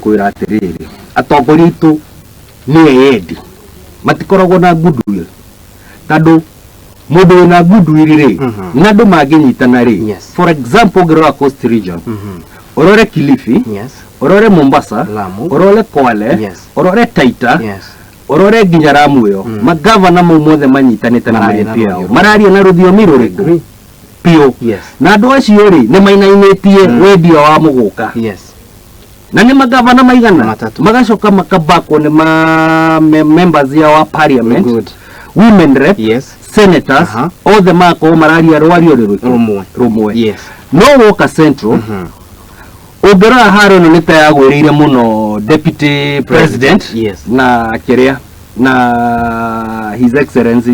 Ngũkwĩra atĩrĩrĩ, atongoria aitũ nĩ eyendi, matikoragwo na goodwill, tondũ mũndũ wĩna goodwill rĩ, na andũ mangĩnyitana rĩ, for example, ũngĩrora Coast Region, ũrore Kilifi, ũrore Mombasa, Lamu. Ũrore Kwale, ũrore Taita, ũrore nginya Lamu ĩyo, magavana mau mothe manyitanĩte na Mararia na ma MP ao rũthiomi. Mararia na rũthiomi rũrĩkũ? Agree. Biũ. Na andũ acio rĩ, nĩ mainainĩtie wendia wa mũgũka, na nĩ magavana maigana? 3. Magacoka makabakwo nĩ ma members ya wa parliament, women rep, senators, othe magakorwo mararia rwario rũrĩkũ? Rũmwe. Rũmwe. No woka Central, ũngĩrora harĩa ĩno nĩ ta yagwĩrĩire mũno deputy president na kĩrĩa na His Excellency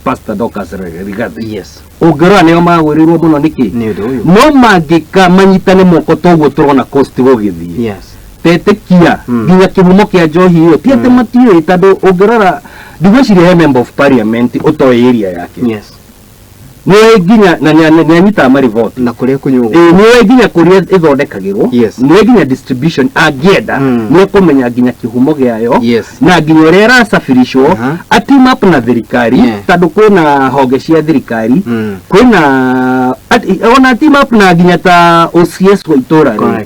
Pastor Dorcas Rigathi. Ũngĩrora nĩo magwĩrĩirwo mũno nĩkĩ? Nĩ ũndũ ũyũ. No mangĩka manyitane moko toguo tũrona Coast gũgĩthiĩ, tetĩkia nginya kĩhumo kĩa njohi ĩyo ti atĩ matiũĩ, tondũ ũngĩrora ndigwĩciria he member of parliament ũtoĩ area yake. Nĩoĩ nginya na nĩanyitaga mariboti Na kũrĩa kũnyuagwo. Ĩĩ, nĩoĩ nginya kũrĩa ĩthondekagĩrwo, nĩoĩ nginya distribution angĩenda, nĩekũmenya nginya kĩhumo gĩayo na nginya ũrĩa ĩracabiricwo, a team up na thirikari, tondũ kwĩna honge cia thirikari, kwĩna ona team up na nginya ta OCS wa itũra rĩ,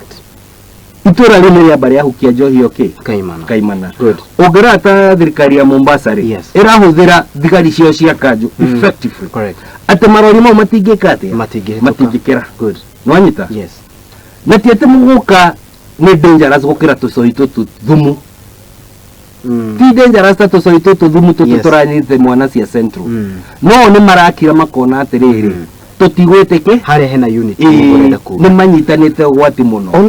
itũra rĩ nĩ rĩamba rĩahukia njohi ĩyo kĩ Kaimana. Kaimana. Good. Ũngĩrora ta thirikari ya Mombasa rĩ, ĩrahũthĩra thigari ciao cia kanjũ effectively, atĩ marori mau matingĩka atĩa? Matingĩhĩtũka. Matingĩkĩra. Nwanyita? Yes. Na ti atĩ mũgũka nĩ dangerous gũkĩra tũcui tũtũ thumu. Ti dangerous ta tũcui tũtũ thumu tũtũ tũranyite mwana cia Central. No nĩ marakira makona atĩrĩrĩ, tũtigwĩtĩkĩ. Harĩa hena unity, nĩguo ũrenda kuga. Nĩ manyitanĩte ũgwati mũno. On